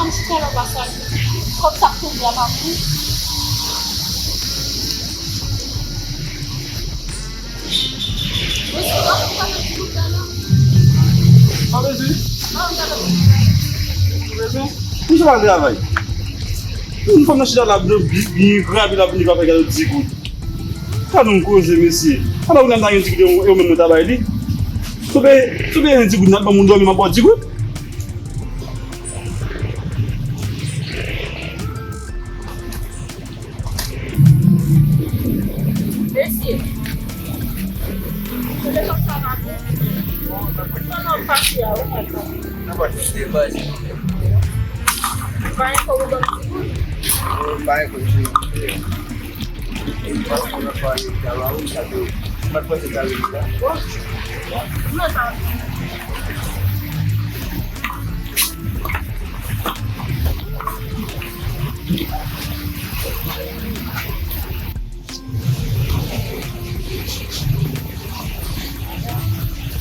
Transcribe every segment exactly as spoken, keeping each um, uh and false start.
Talè w pa sal. Kòb sa k tonbe a pa pou ou. Mesye, pa pou gade ti bout la non. Pa bezwen. Pa pou gade. Bezwen. Pou sa pa travay. Yon fanm nan chita la, byen, byen grabe la, pou li pa fè gade ti goud. Gade yon koze, mesye. Ala ou nan yon ti goud, yo menm mwen ta bay li. Sou peye, sou peye yon ti goud, n ap ban moun dòmi, m ap ba w ti goud. Mesye, kote kòb sa va bon? Kòman w pase a, ou mèt la? Nan pòch mwen, se baz. Pa gen kòb ou ban m ti goud? Ou pa gen kòb, se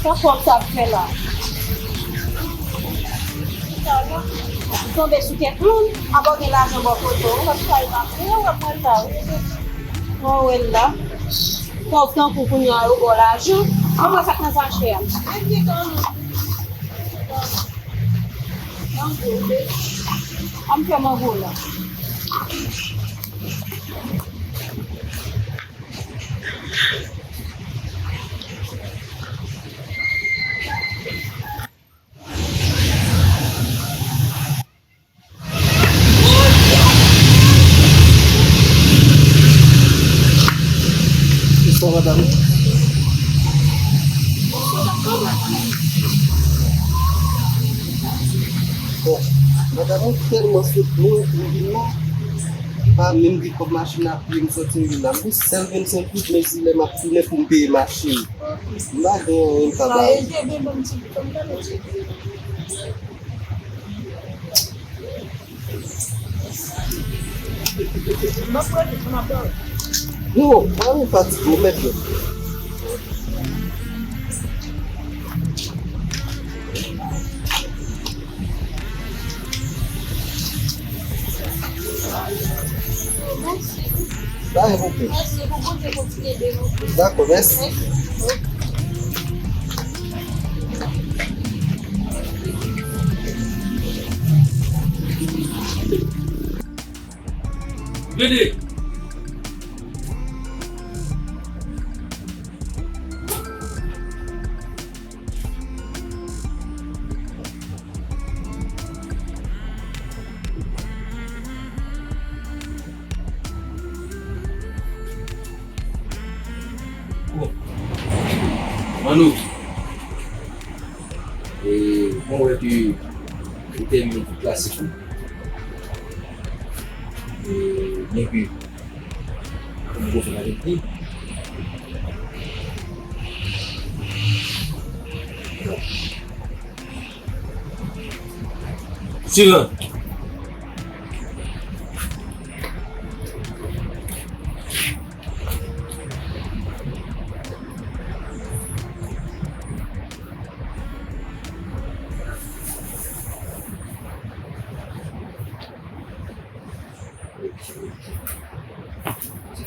Sa kòb sa ap fè la? Ou tonbe sou kèk moun, apa w gen lajan bò kote w, w ap sa, w ap pran sa, wi. Mwen wè l la. Pòv tankou kounye a yo ba w lajan. Ann wè sa k nan sachè a. Mango, wi. Ann fè mango la. Bonswa, madanm. Bon, madanm, mwen tèlman sot lwen pou m vin la. M pa menm gen kòb machin nan pye m sòti m vin la. M gen sèl vennsenk goud, men se lè m ap tounen pou m peye machin. M pa gen anyen m ka ba ou. Non, mwen fatige, mèt mwen. Mèsi. Pa gen pwoblèm. Mèsi, pou Bondye kontinye beni w. Dakò, mèsi. Vini. Bon. Manou. E, mwen wè ke ou tèmine tout klasik ou. E, byen ke Mwen poko fè avèk li. Sivan.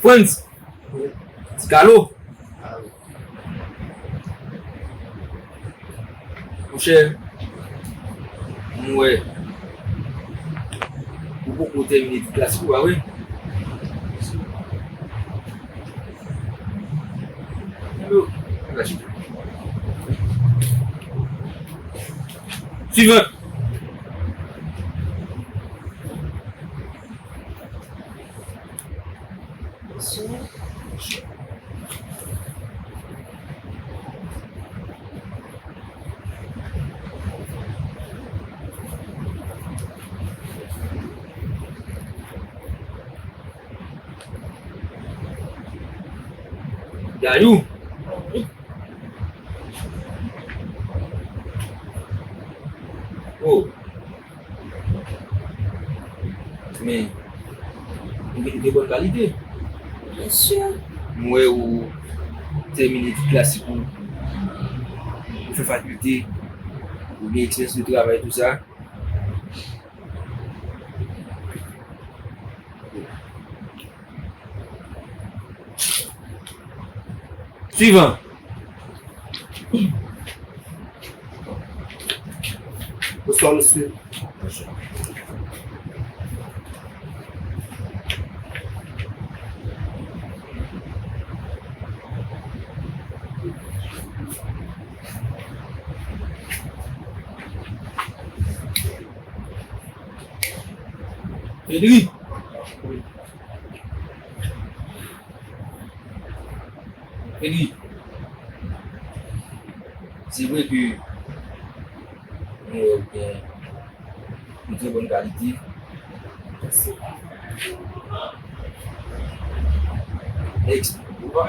Frantz, ti Kalo. Monchè, m wè ou poko tèmine tout klasik ou a, wi. Swivan. Dayou. Oh. Men, ou gen de bòn kalite. Byen si. M wè ou tèmine tout klasik ou. Ou fè fakilte. Ou gen eksperyans de travay, tou sa. Swivan. Bonswa, mesye. Pedri. Eli, se vre ke nou wè w gen yon trè bòn kalite. Eksplike w pa.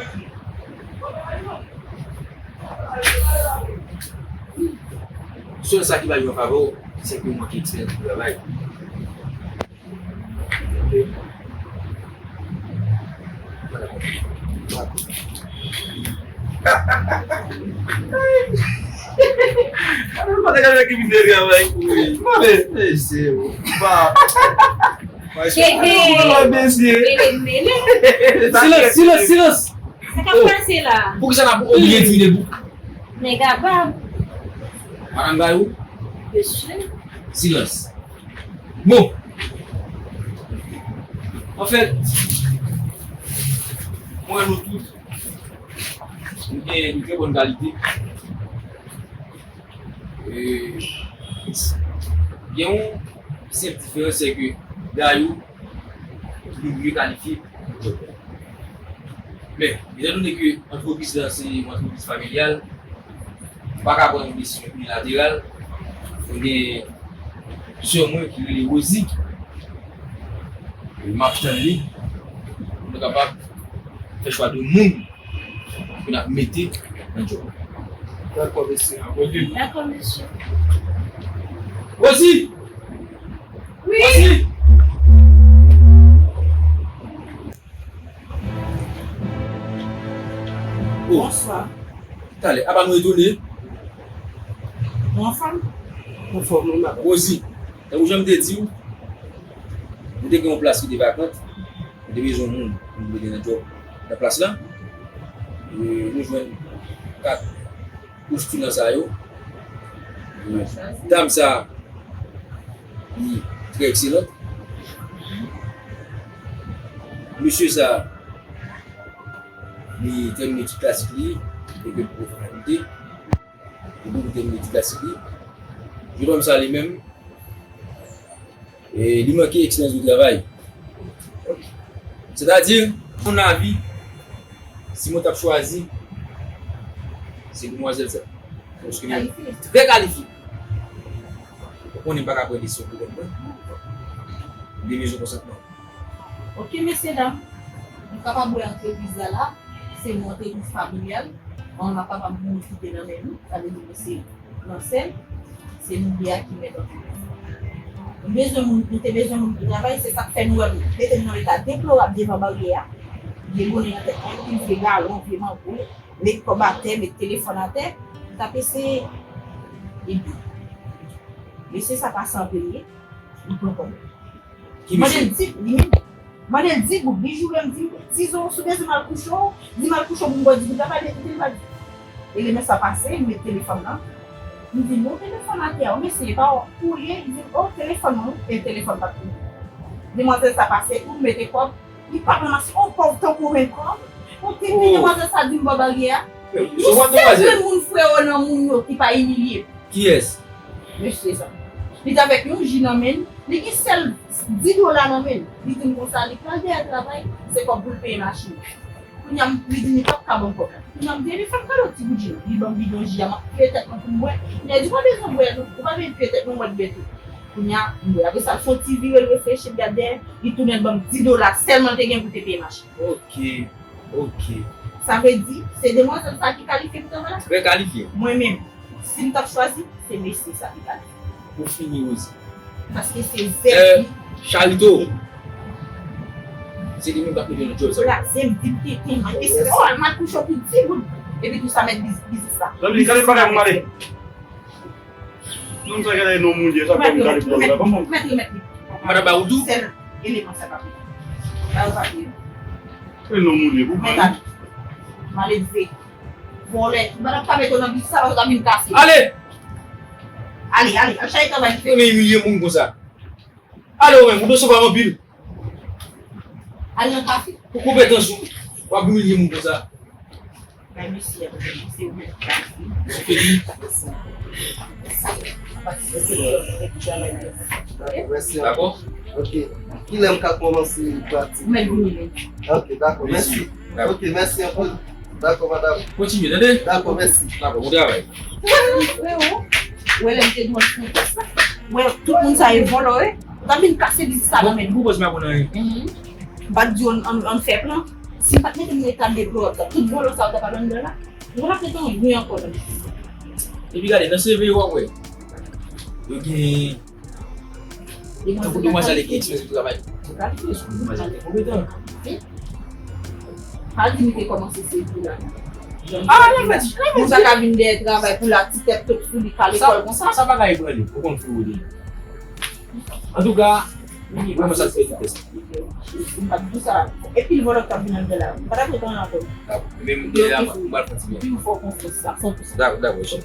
Sèl sa ki ba yo favè w, se ke w manke eksperyans pou travay. Silans, silans, silans! Sa k ap pase la? Poukisa n ap oblije di de bou? Nèg a bab. Madanm Gayou? Mesye. Silans. Bon. Anfèt, mwen nou tout, nou gen yon trè bòn kalite. E, gen yon senp diferans, se ke Gayou, nou byen kalifye. Men, etandone ke antrepriz la se yon antrepriz familyal, m pa ka pran yon desizyon inilateral. Mwen gen sè mwen ki rele Rosie. E m ap tann li pou nou kapab fè chwa de moun pou n ap mete nan djòb. Dakò, mesye. Dakò, mesye. Rosie! Wi. Rosie! Oh. Bonswa. Talè, apa nou etone? Ou anfòm? Anfòm, wi, madanm. Rosie, tankou jan m te di w, nou te gen yon plas ki te vakant. Nou te bezwen moun pou nou mete nan djòb nan plas la. E nou jwenn kat postilan sa yo. Dam sa, li trè ekselan. Mesye sa, li tèmine etid klasik li, li gen pwofesyonalite, li poko tèmine etid klasik li. Jennonm sa li menm, e li manke eksperyans de travay. Sètadi, a mon avi, si mwen t ap chwazi, se demwazèl sa. Paske li trè kalifye. Ou konnen m pa ka pran desizyon pou kont mwen. M te bezwen konsantman. Ok, mesye dam, nou kapab wè antrepriz la la, se yon antrepriz familyal. Manman papa m mouri kite nan men nou, sa vle di nou se nan sèl, se nou de a ki mèt antrepriz. Nou bezwen moun, nou te bezwen moun pou travay, se sa k fè nou wè nou mete nou nan eta deplorab devan baryè a. Vye bonè nan tèt nou, vye galon, vye mango, met kòb atè, met telefòn atè, t ap eseye ede. Mesye sa pase anpil wi, li pran kòb. Ki mesye? Mande l di, li menm. Mande l di goud, li joure m di, Tizo, si w bezwen m al kouche w, di m al kouche w pou m ba w di goud la, pa gen kote l pa di. Eleman sa pase, li met telefòn nan. M di, bon, telefòn atè a, mesye, e pa w pou li ye? Li di, o, telefòn nan, wi, e telefòn pa t pou li. Demwazèl sa pase, ou mete kòb, li pa t ranmase yon kòb tankou yon kòb. Yon ti fi, demwazèl sa di m bò baryè a. Yon sèl grenn moun, freo, nan moun yo ki pa imilye. Kiyès? Mesye sa. Li t avèk yon ji nan men l, li gen sèl dis dola nan men l. Li di m konsa, li pral dèyè travay, se kòb pou l peye machin. Kounye a, m, li di m li p ap ka ban m kòb la. Kounye a, m di, ebyen, fè m kado ti bout ji nan. Li ban m bidon ji a, m ap touye tèt mwen pou m bwè. Kounye a, li di, ou pa bezwen bwè, non, ou pa bezwen touye tèt mwen, m wè l byen tou. Kounye a, m bwè. Apre sa, l fè yon ti vire, l reflechi, l gade dèyè, li tounen ban m dis dola sèlman l te gen pou l te peye machin. Ok, ok. Sa vle di, se demwazèl sa ki kalifye pou travay la? Trè kalifye. Mwen menm, si m t ap chwazi, se mesye sa ki kalifye. Pou fini, Rosie. Paske se zèb li. Charito, se li menm k ap mete nan djòb sa. Blaze m, di m tenten, mwen, mesye, oh, al mal kouche pou di goud. Epi tou sa mèt biz-, biznis la. Zanmi, gade bagay mwen ale. Non, sa gade non moun ye, sa fè m gade pwòp la. Kòman? Mèt li, mèt li. Madanm ba ou tou? Sèl eleman sa pa pou. Ba ou papye. E non moun ye, pou mwen. Maledve. Vòlè, madanm pa mete w nan biznis sa, paske w ta vin kase. Ale! Ale, ale, al chache travay ki fè. Ou vin imilye moun konsa. Ale ou menm, ou resevwa anpil. Ale nan kafe. Ou konpetans ou, w ap imilye moun konsa. Bay mesye a, se ou menm ki kase. Fini. Mèsi. Dakò? Ok. Kilè m ka kòmanse pratik? Ou mèt vini menm. Ok, dakò. Mèsi. Mèsi. Dakò. Ok, mèsi anpil. Dakò, madanm. Kontinye, tande? Dakò, mèsi. Dakò, bon travay. Freo, ou wè lè m te di w an fou. Ou wè tout moun sa e vòlò, wi. Ou ta vin kase biznis sa nan men nou. Bon, bon, bon, se pa bon anyen. Mhm. M pa t di w ann, ann, ann fè plan. Si m pa t mete m nan eta deplorab sa, tout vòlò sa yo t ap al anndan la. Nou pa t ap mete yon grenn ankò nan biznis. Epi gade, nan C V yo w ap wè. Yo gen Tankou demwazèl ki eksperyans pou travay. Demwazèl ki konpetan. Pa di m te kòmanse se pou la. Ah, la fè ti, la fè ti. Moun sa ka vin dèyè travay pou la ti tèt tout sou li, ka lekòl konsa. Sa pa ka ebranle, ou konn fou ou li. Antouka, wi, mwen sa fè ti tès. M pa di sa. Epi l vòlò k ap vin anndan la. M pa ta prete anyen ankò. Menm de la, m pral fè ti byen. Epi ou fè konfyans sa, san pou san. Dakò, dakò, chèf.